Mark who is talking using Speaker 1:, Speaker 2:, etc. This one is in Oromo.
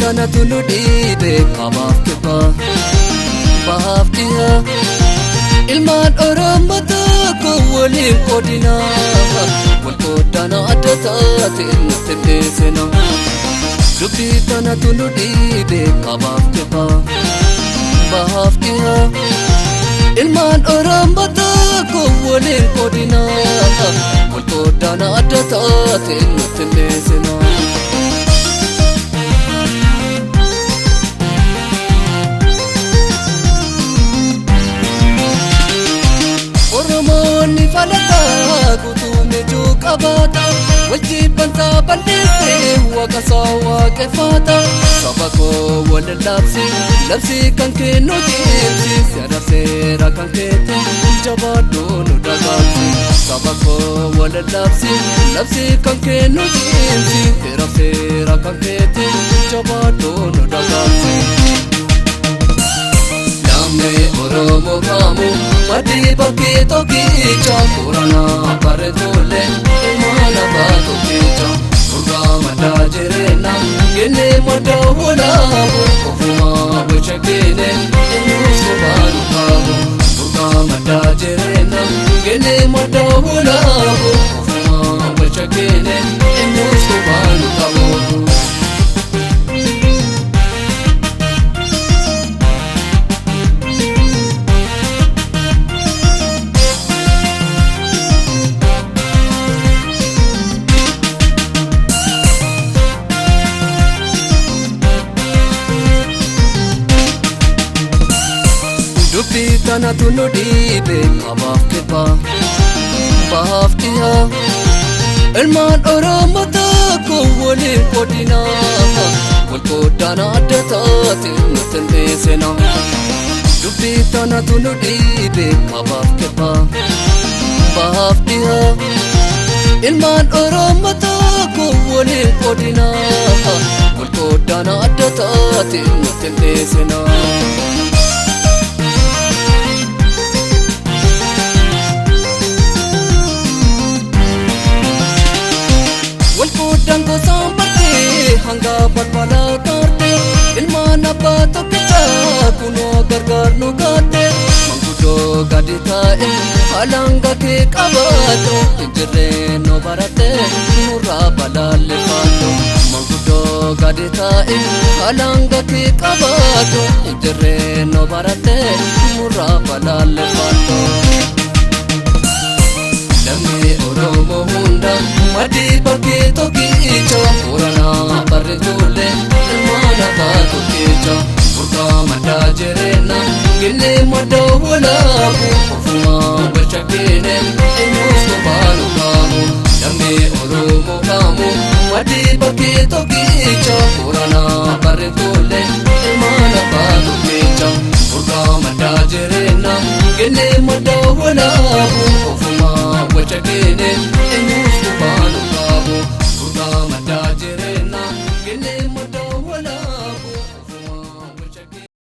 Speaker 1: Tanatu nu dhiibe kabaaf kibbaa bahaaf dhihaa ilmaan Oromoo tokko waliin qoodinaa wal qoodana adda taate nutti dhiisina. Dubbii tanatu nu dhiibe kabaaf kibbaa bahaaf dhihaa ilmaan Oromoo tokko waliin qoodinaa wal qoodana adda taate nutti dhiisina. Oromoonni falataa guutuu mijuu qabaata wajjibbantaa balleessee waaqa isaa waaqeffata. Saba koo wal labsi, labsi kan kennu deemsi, seera seera kan keete jabaadhu nu dagaagsi. Saba koo wal labsi, labsi kan kennu deemsi, seera seera kan keete jabaadhu nu dagaagsi. Namni Oromoo kaamu maddi bakkee tokkicha, Booranaa barreettolee ilmaan abbaa tokkicha. Urgaa maddaa jireenya kennee madda walaabu, ofumaa gocha keene eenyus qofaanu qaabu. Urgaa maddaa jireenya kennee madda walaabu, ofumaa gocha keene eenyus qofaanu qabu. Dubbii tanatu nu dhiibe kabaaf kibbaa bahaaf dhihaa ilmaan Oromoo tokko waliin qoodinaa wal qoodana adda taate nutti hin dhiisina. Dubbii tanatu nu dhiibe kabaaf kibbaa bahaaf dhihaa ilmaan Oromoo tokko waliin qoodinaa wal qoodana adda taate nutti hin dhiisina. Wal qoodaan gosaan bartee hanga balbalaa kaarte, ilmaan abbaa tokkichaa kunoo gargaar nu gaatte. Manguddoo gadi taa'e halanga kee qabaatu, injirree nu baratte nurraa balaallefaadhu. Manguddoo gadi taa'e halanga kee qabaatu, injirree nu baratte nurraa balaallefaadhu. Namni Oromoo hunda maddi bakkee tokkicha, Booranaa barreettolee ilmaan abbaa tokkicha. Burqaa maddaa jireenya gillee madda walaabu, ofumaa wal shakkeene eenyus qofaanu qaabu. Namni Oromoo kaamu maddi bakkee tokkicha, Booranaa barreettolee